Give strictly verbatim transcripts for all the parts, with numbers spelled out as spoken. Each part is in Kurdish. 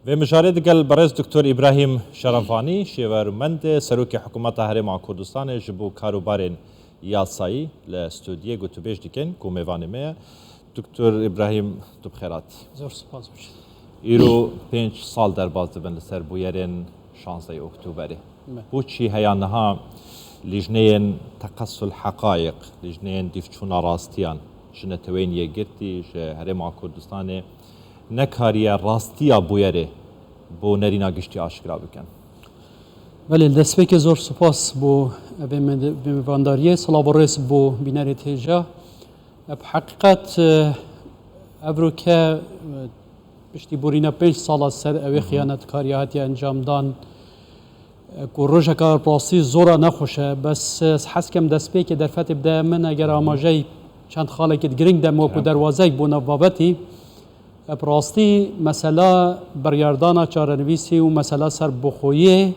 Vê mijarê digel berêz Doktor Îbrahîm Şerevanî, şêwermendê Serokê Hikûmeta Herêma Kurdistanê ji bo karûbarên yasayî li stûdiyê gotûbêj dikin ku mêvanê me ye. Doktor Îbrahîm, tu bi xêr hatî. Zor spas. Îro pênc sal derbas dibin li ser bûyerên şazdehê Oktoberê. Me. Bo çi heya niha lijneyên teqesul heqayiq, lijneyên dîvçûna rastiyan ji Neteweyên Yekgirtî, ji Herêma Kurdistanê nekariye rastiya bûyerê bo nerîna giştî aşkera bikin. Belê, li destpêkê zor spas bo vê mêvandariyê, silav û rêz bo bînerê têja. Bi heqîqet, e, evroke, e, piştî borîna pênc sala ser ew ê xiyanetkarî hatiye encamdan, e, ku rojeka rastî zora nexweş e. Bes, e, ez hez kem destpêkê derfetê bide min, eger amajeyî çend xalekê girîng de min wekû derwazeyek bo nav babetî. E, bi rastî mesela biryardana çarenivîsî û mesela serbixweyî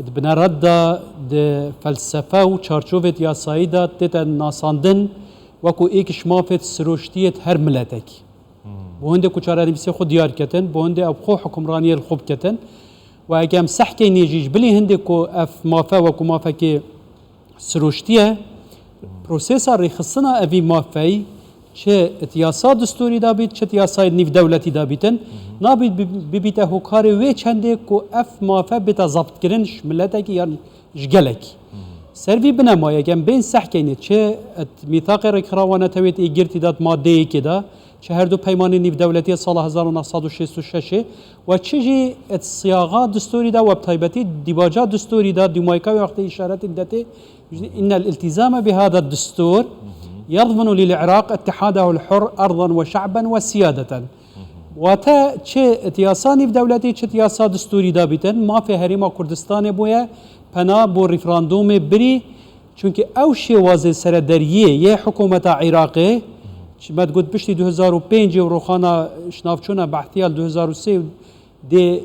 di bineret de di felsefe û çarçovê yasayî de tête nasandin wekû êk ji mafêt siroştiyêt her miletekî. Bo hindê ku çarenivîsê xwe diyar ketin, bo hindê ew xwe hukimraniyê li xwe biketin. Û eger em sehkeyê nêjî ji bilî hindê ku ev mafe wekû mafekê siroştiye, prosesa rêxistina evî mafeyî çi di yasa distûrî de bît, çi di yasayê nîvdewletî de bîtin, nabît bi-, bibîte hokarê wê çendê ku ev mafe bête zebtkirin ji miletekî yan ji gelekî. Ser vî binemayê, em bên sehkeyne çi di mîtaqê rêkxirawa Netewêt Êgirtî de, madeyekê de, çi her du peymanên nîvdewletî ya sala hezar û neh sed û şêst û şeş ê, we çi jî di siyaxa distûrî de, we bi taybetî dîbaca distûrî de, dîmayka wê wextê îşaretî detê, إن الالتزام بهذا الدستور يضمن للعراق اتحاده الحر أرضا وشعبا وسيادة. Wate çi di yasa nîvdewletî, çi di yasa distûrî de bîtin, mafê Herêma Kurdistanê bûye pena bo referandûmê birî, çunkî ew şêwazê serederiyê yê hikûmeta Iraqê, çi me digot piştî du hezar û pêncê û roxana şinavçûna behtiya li du hezar û sê dê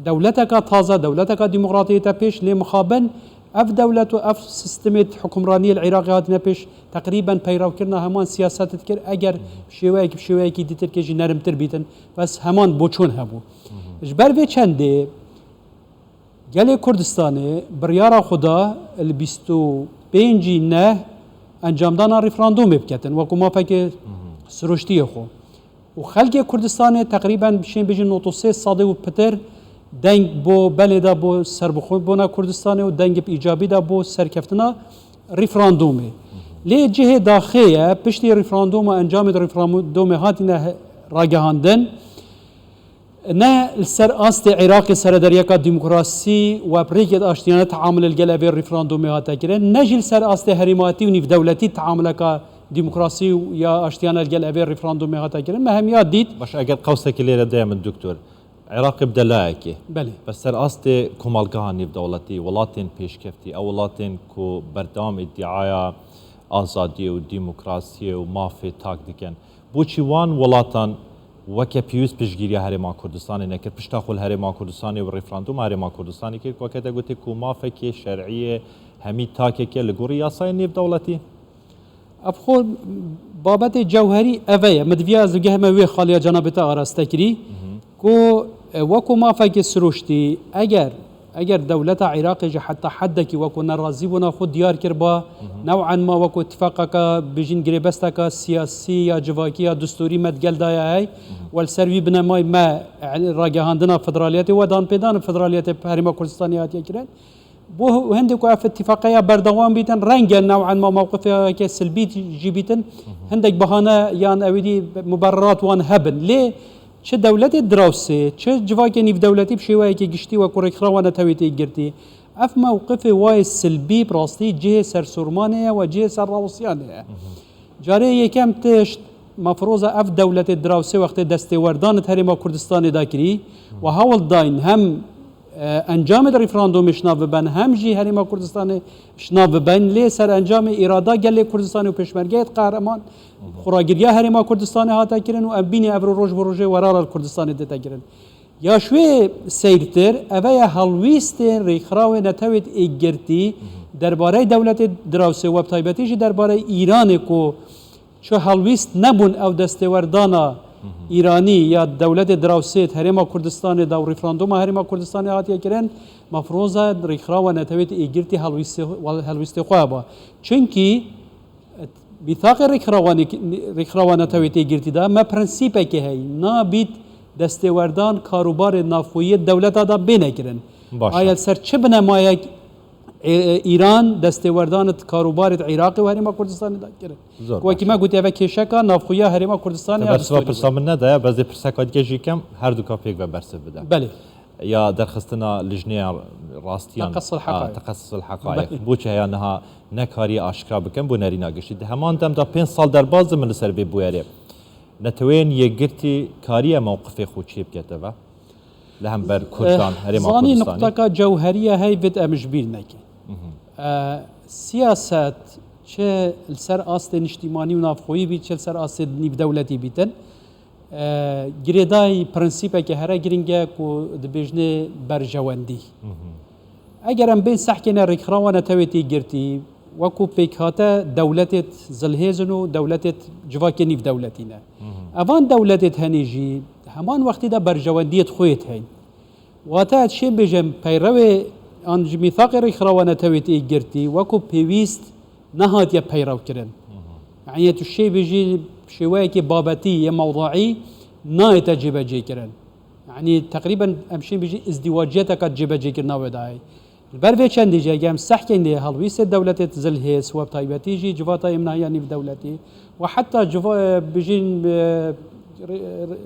dewleteka taze, dewleteka demokratî hête pêş, lê mixabin ev dewlet û ev sistemê hukimraniyê li Iraqê hatine pêş, teqrîben peyrewkirina heman siyaset dikir, eger bi şêweyekî, bi şêweyekî dîtirkê jî nerimtir bîtin, bes heman boçûn hebû. Ji ber vê çendê gelê Kurdistanê biryara xwe da li bîst û pêncî neh encamdana referandûmê biketin, wekû mafekê siroştiyê xwe. û xelkê Kurdistanê teqrîben şên bêjin nod û sê sedî û pitir deng bo belê de bo serbixwebûna Kurdistanê û deng bi îcabî de bo serkeftina referandûmê. Lê cihê daxê ye, piştî referandûma encamê di referandûmê hatine he-, ragihandin, ne li ser astê Iraqê seredariyeka demokrasî û bi rêkê aştiyane teamul li gel evê referandûmê hate kirin, ne jî li ser astê herêmatî û nîvdewletî teamuleka demokrasî û ya aştiyane li gel evê referandûmê hate kirin. Me hemiya dît. Baş, eger qewsekî lê re deye min, doktor. Iraqê bi delayekê. Belê. Bes ser astê komelgeha nêvdewletî, welatên pêşkeftî, ew welatên ku berdewam îdiaya azadiyê û demokrasiyê û mafê tak dikin. Boçî wan welatan weke pêwîst piştgiriya Herêma Kurdistanê nekir? Pişta xwe li Herêma Kurdistanê û referandûma Herêma Kurdistanê kir, weke te gotê ku mafekê şer'î ye, hemî takeke li gorî yasayên nêvdewletî? Ev xwe babetê cewherî eve ye. Min diviya ez geh me wê xaliya cenabê te araste kirî ku, e, wekû mafekê sirûştî, eger, eger dewleta Iraqê jî heta heddekî wekû nerazîbûna xwe diyar kiriba, new'en ma wekû tifaqeka bijîn girêbesteka siyasî ya civakî ya distûrî me digel daye hey, we li ser vî binemayî me, e, ragihandina federaliyetê we dan pêdan, federaliyetê Herêma Kurdistanê hatiye kirin. Bo hindê ku ev îtîfaqeya berdewam bîtin, renge new'en ma mewqifeke silbî jî bîtin, hindek bahane yan ewîdî mubererat wan hebin. Lê çi dewletê Dirawsê, çi civakê nîvdewletî bi şêweyekî giştî wekû Rêkxirawa Netewê Yekgirtî, ev mewqifê wayê silbî bi rastî cihê sersûrmanê ye we cihê serrawisiyanê ye. Carê yekem tişt, mafiroza ev dewletê Dirawsê wextê destêwerdan di Herêma Kurdistanê de kirî û hewl dayîn hem, e, encamê di referandûmê şinav biben, hem jî Herêma Kurdistanê şinav biben, lê serencamê îrada gelê Kurdistanê û pêşmergeyê qehreman, xuragiriya Herêma Kurdistanê hate kirin û em bînê evro roj bi rojê werara li Kurdistanê dête kirin. Ya ji wê seyrtir, eve ye helwîstên Rêkxirawê Netewêt Êkgirtî derbarey dewletê Dirawsê we bi taybetî jî derbarey Îranê ku çi helwîst nebûn ew destêwerdana Îranî ya dewletê dirawsêt Herêma Kurdistanê de û referanduma Herêma Kurdistanê hatiye kirin, mefroza rêkxirawa netewêt êgirtî helwîstê, helwîstê xwe ba. Çimkî mîthaqê rêkxirawanê-, rêkxirawa netewêt êgirtî de me prensîpekê heyî, nabît destêwerdan karûbarê navxweyî dewleta de bêne kirin. Baş e. Aya li ser çi binemayek, e, e, Îran destêwerdanit karûbarê Iraqê û Herêma Kurdistanê de kirin? Zor Wekî baş me e. Gotî, eve kêşeka navxweyiya Herêma Kurdistanê Te ya bersiva distûrî pirsa bû. Min nedaye, ez ê pirseka dike jî kem, her duka pêk ve bersiv bide. Belê. Ya derxistina lijneya rastiyan, Teqesul ha, Heqaîq. Teqesul Heqaîq. Belê. Boçi heya niha nekarî aşkera bikin bo nerîna giştî. Di heman dem de pênc sal derbas de min li ser vê bûyerê. Neteweyên Yekgirtî kariye mewqifê xwe çê bike teve? Li hember Kurdan, Eh, Herêma zanî Kurdistanê. Nuqteka cewheriye hey vit em ji bîr nekin. Mhm. Eh, siyaset çi li ser astê niştîmanî û navxweyî bî, çi li ser astê nîvdewletî bîtin, eh, girêdayî prensîpeke here giring e ku dibêjinê berjewendî. Mhm. Eger em bên sehkêne rêkxirawa netewêt êgirtî, wekû pêkhate dewletêt zilhêz in û dewletêt civakê nîvdewletî ne. Mhm. Evan dewletêt henê jî heman wextî de berjewendiyêt xwe yêt heyn. Wate ez şên bêjim, peyrewê an ji mîthaqê rêkxirawa netewêt êgirtî wekû pêwîst nehatiye peyrew kirin. Mhm. Yani tu şê bêjî şêweyekê babetî yê mewduî nayête cêbecê kirin. Yani teqrîben em şên bêjî izdîwaciyeteka cêbecêkirina wê dayê. Li ber vê çendî jî, eger em sehkên dê helwîstê dewletê zilhêz, we bi taybetî jî civata êmnahiya nîvdewletî, we heta civa-, bijîn, e, rê-, rê-,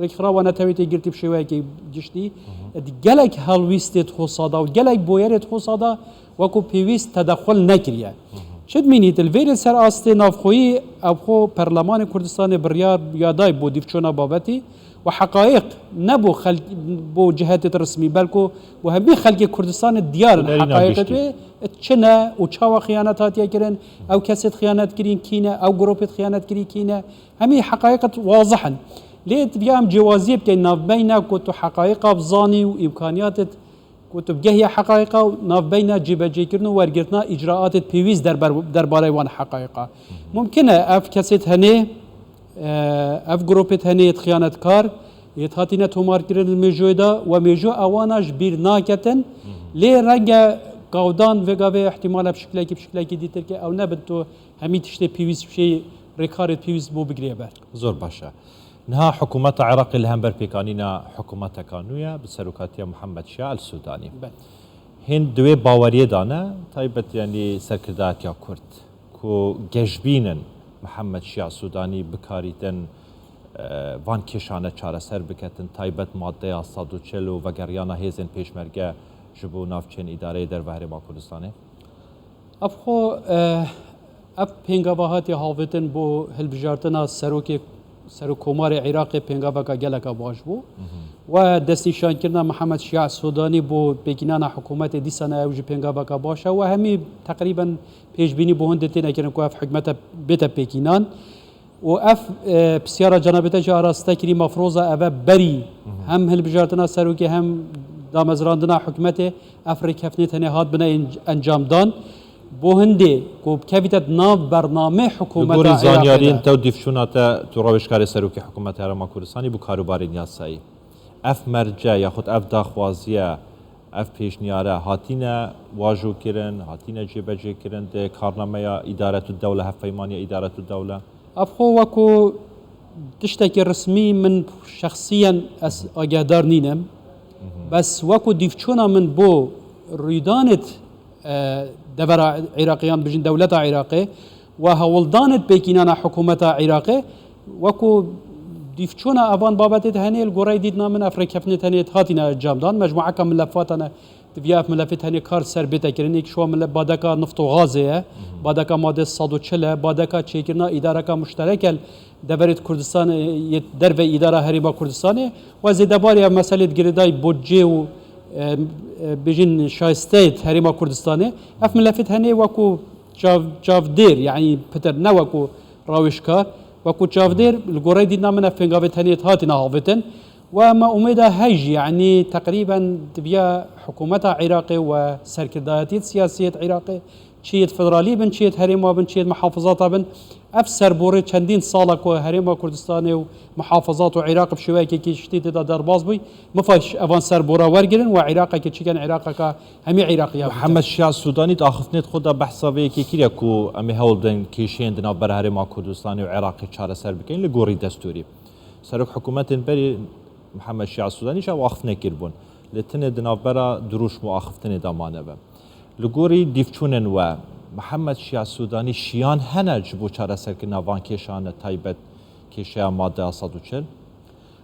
rêkxirawa netewêt êgirtî bi şêweyekî giştî, Mhm. di gelek helwîstê xwesa da û gelek boyerê xwesa da wekû pêwîst tedexul nekiriye. Mhm. Çi dimînî, li vêrê ser astê navxweyî ew xwe Perlemanê Kurdistanê biryar ya day bo dîvçûna babetî, Û heqaîq ne bo xelk, bo cihetê resmî, belko bo hemî xelkê Kurdistanê diyar in. Hunerîna heqaîqet giştî. Wê çi ne û çawa xiyanet hatiye kirin, ew kesêt xiyanet kirîn kî ne, ew gropêt xiyanet kirî kî ne. Hemî heqaîqet wazih in. Lê divya em cêwaziyê bikeyn navbeyna ku tu heqaîqa bizanî û îmkaniyatêt Ku tu bi gehiya heqaîqa û navbeyna cêbecêkirin û wergirtina îcraatê pêwîst derber-, derbarê wan heqaîqa. Mumkin e ev kesêt henê, e, ev gropêt henê yêt xiyanetkar, yêt hatine tomarkirin li mêjoyê de, we mêjo ewana ji bîr naketin, lê renge gavdan vê gavê ihtimal e bi şiklekî, bi şiklekî dîtirkê ew nebin tu hemî tiştê pêwîst bi şêy rêkarê pêwîst bo bigirê ber. Zor baş e. Niha hikûmeta Iraqê li hember pêkanîna hikûmeteka nû ye bi serokatiya Muhammed Şia El Sûdanî. Belê. Hîn di wê baweriyê de ne, taybet yanî serkirdayetiya Kurd, ku geşbîn in Muhammed Şia Sûdanî bikarîtin, e, van kêşane çareser biketin, taybet maddeya sed û çil û vegeriyana hêzên pêşmerge ji bo navçeyên îdareyê derve Herêma Kurdistanê? Ev xwe, eh, ev pêngava hatiye havêtin bo hilbijartina serokê, Serokkomarê Iraqê pêngaveka geleka baş bû. Mhm. We destnîşankirina Mihemed Şia Sudanî bo pêkînana hikûmetê dîsana ew jî pêngaveka baş e. We hemî teqrîben pêşbînî bo hindê têne kirin ku ev hikûmete bête pêkînan. Û ev, e, pisyara cenabê te jî araste kirî, mefroza eve berî Mhm. hem hilbijartina serokê hem damezrandina hikûmetê, ev rêkeftinê tenê hat bine en-, encamdan. Bo hindê ku bikevîte di nav bernamê Li hikûmeta gorî zanyariyên Iraqê de. Te û dîvçûna te, tu rawêjkarê serokê hikûmeta Herêma Kurdistanê bû karûbarên yasayî. Ev merce yaxud ev daxwaziye, ev pêşniyare hatine wajokirin, hatine cêbecêkirin di karnameya îdaretû dewle, hevpeymaniya îdaretû dewle? Ev xwe wekû tiştekî resmî min şexsiyen ez agehdar nînim. Mhm. Bes wekû dîvçûna min bo rûydanêt, e, devera Iraqê yan bijin dewleta Iraqê we hewldanêt pêkînana hikûmeta Iraqê, wekû dîvçûna evan babetê de henê li goreyê dîtina min ev rêkeftinê tenê hatine encamdan. Mecmueka milefatan e. Divya ev milefê tenê kar ser bête kirin. Êk şiwa milef badeka nift û gazê ye, badeka madê sed û çil e, badeka çêkirina îdareka muştereke li deverê Kurdistanê, yê derve îdara Herêma Kurdistanê, we zêdebarî ev meselê di girêdayî budcê û, e, e, bêjin şayisteyê Herêma Kurdistanê. Ev milefê tenê wekû çav-, çavdêr, yanî pitir, ne wekû rawêjkar, wekû çavdêr, li goreyê dîtina min ev pêngavê tenê hatine havêtin. Û me umêda heye jî, yanî teqrîben diviya hikûmeta Iraqê û serkirdayetiyê siyasiyê Iraqê Çi yêt federalî bin, çi yêt herêma bin, çi yêt muhafizata bin. Ev serborê çendîn sala ku Herêma Kurdistanê û muhafizat û Iraq bi şêweyekê kiştî tê de derbas bûy, mifaş evan serbora wergirin û Iraqeke çiken Iraqeke hemî Iraqî ya Mihemed Şia Sûdanî di axiftinê xwe de behsa vê yekê kiriye ku em ê hewl bidin kêşeyên di navbera Herêma Kurdistanê û Iraqê çareser bikin li gorî destûrî. Serok hikûmetên berî Mihemed Şia Sûdanî jî ew axiftinê kiribûn. Lê tenê di navbera dirûşm û axiftinê de mane be. Li gorî dîvçûnên we, Mihemed Şia Sûdanî şiyan hene ji bo çareserkirina van kêşan, taybet kêşeya madeya sed û çil?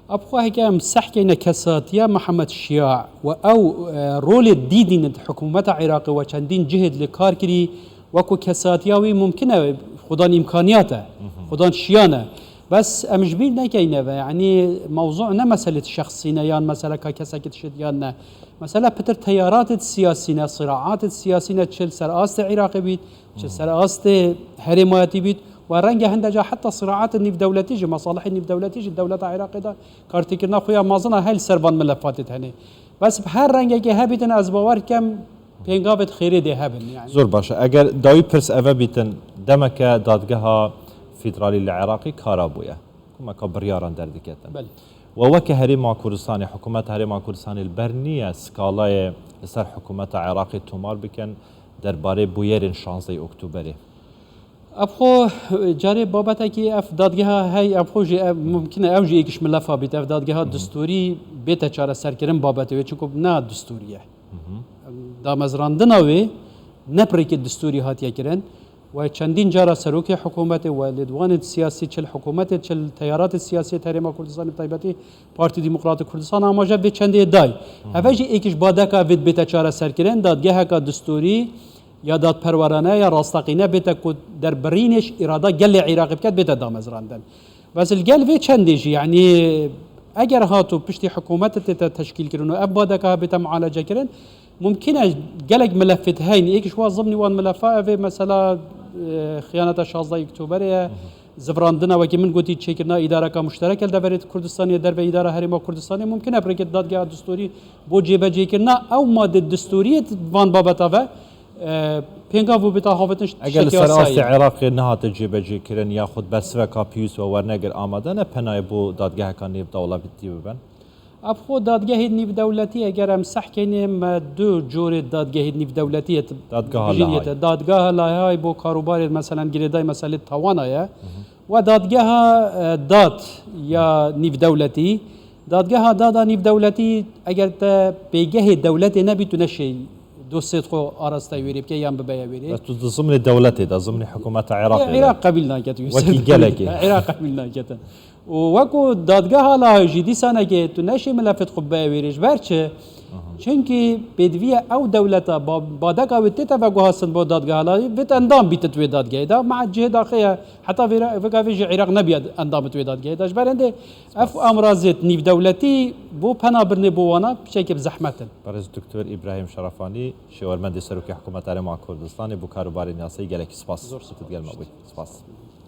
Apxwe heke em sehkeyne kesatiya Mihemed Şia û ew, e, rolê dîdîn di hikûmeta Iraqê we çendîn cihê li kar kirî, wekû kesatiya wî mumkin e, xudan îmkaniyat e, xudan şiyan e. Bes em ji bîr nekeyne ve, yanî mewzu ne meselê şexsî ne yan meseleka kesekî dişit yan ne. Mesela pitir teyaratê siyasî ne, siraatê siyasî ne, çi li ser astê Iraqê bît, çi li ser astê herêmayetî bît, û renge hinde ca heta siraatê nîvdewletî jî, mesalihê nîvdewletî jî dewleta Iraqê de kartêkirina xwe ya mezin a hey li ser van milefatê tenê. Bes bi her rengekê hebîtin ez bawer dikem pêngavê xêrê dê hebin. Yani. Zor baş e. Eger dawî pirs eve bîtin, demeke dadgeha federalî li Iraqê kara bûye. Komeka biryaran derdiketin. Belê. We weke Herêma Kurdistanê, hikûmeta Herêma Kurdistanê li ber niye skalayê li ser hikûmeta Iraqê tomar bikin derbarê bûyerên şanzdeh Oktoberê? Ev xwe carê babetekî ev dadgeha hey ev xwe jî ev mumkin e ew jî êk ji milefa bît. Ev dadgeha distûrî bête çareserkirin babetê wê çunku ne distûrî ye. Damezrandina wê ne bi rêkê distûrî hatiye kirin. We çendîn cara serokê hikûmetê we lêdwanên siyasî çi li hikûmetê çi li teyaratê siyasî yê Herêma Kurdistanê bi taybetî Partî Demokratîk Kurdistan amaje vê çendê day. Eve jî êk ji badeka vê dibête çareserkirin, dadgeheka distûrî ya dadperwerane ya rasteqîne bête ku derbirînê ji îrada gelê Iraqê biket bête damezrandin. Bes li gel vê çendê jî, yanî eger hat û piştî hikûmetê tête teşkîlkirin û ev badeka bête mualece kirin, mumkin e gelek milefêt heyne. Êk ji wa zimnî wan milefa ev ê mesela, e, xiyaneta şazdeh Oktoberê ye. Zivrandina, wekî min gotî, çêkirina îdareka muştereke li deverê Kurdistanê, derve îdara Herêma Kurdistanê, mumkin e bi rêkê dadgeha distûrî bo cêbecêkirina ew madê distûrî yê van babeta ve, e, pêngav û bita havêtin Eger li ser astê Iraqê nehate cêbecêkirin yaxud bersiveka piyûs we wernegir amade ne penayê bo dadgeheka nêvdewletî bibin? Ev xwe dadgehê nîvdewletî, eger em sehkeyne me du corê dadgehê nîvdewletî yê Dadgeha bijîn Lahayê. Yete. Dadgeha Lahayê bo karûbarê, meselen, girêdayî meselê tawana ye. Ve dadgeha, e, dad ya nîvdewletî. Dadgeha dada nîvdewletî, eger te pêgehê dewletê nebî, tu neşê dosyê xwe arasteyê wêrê bike yan bibeye wêrê. Bes tu di zimnê dewletê de, zimnê hikûmeta Iraqê de. Iraq qebîl naket wî Wekî ser gelekê. Iraq qebîl naket. Û wekû dadgeha Lahê jî dîsanekê tu neşî milefêt xwe bibeye wêrê. Ji ber çi? Çunkî pêdiviye ew dewleta ba-, badeka wê tête veguhastin bo dadgeha Lahê, vêt endam bîtit wê dadgehê de, ma cihê daxê ye, heta vêra, vêga vê jî Iraq nebiye endamit wê dadgehê de. Ji ber hindê ev amrazêt nîvdewletî bo penabirinê bo wana piçekê bi zehmet in. Berêz Doktor Îbrahîm Şerefanî, şêwermendê Serokê Hikûmeta Herêma Kurdistanê bo karûbarên yasayî gelekî spas. Zor spas. Gel me bûy. Spas.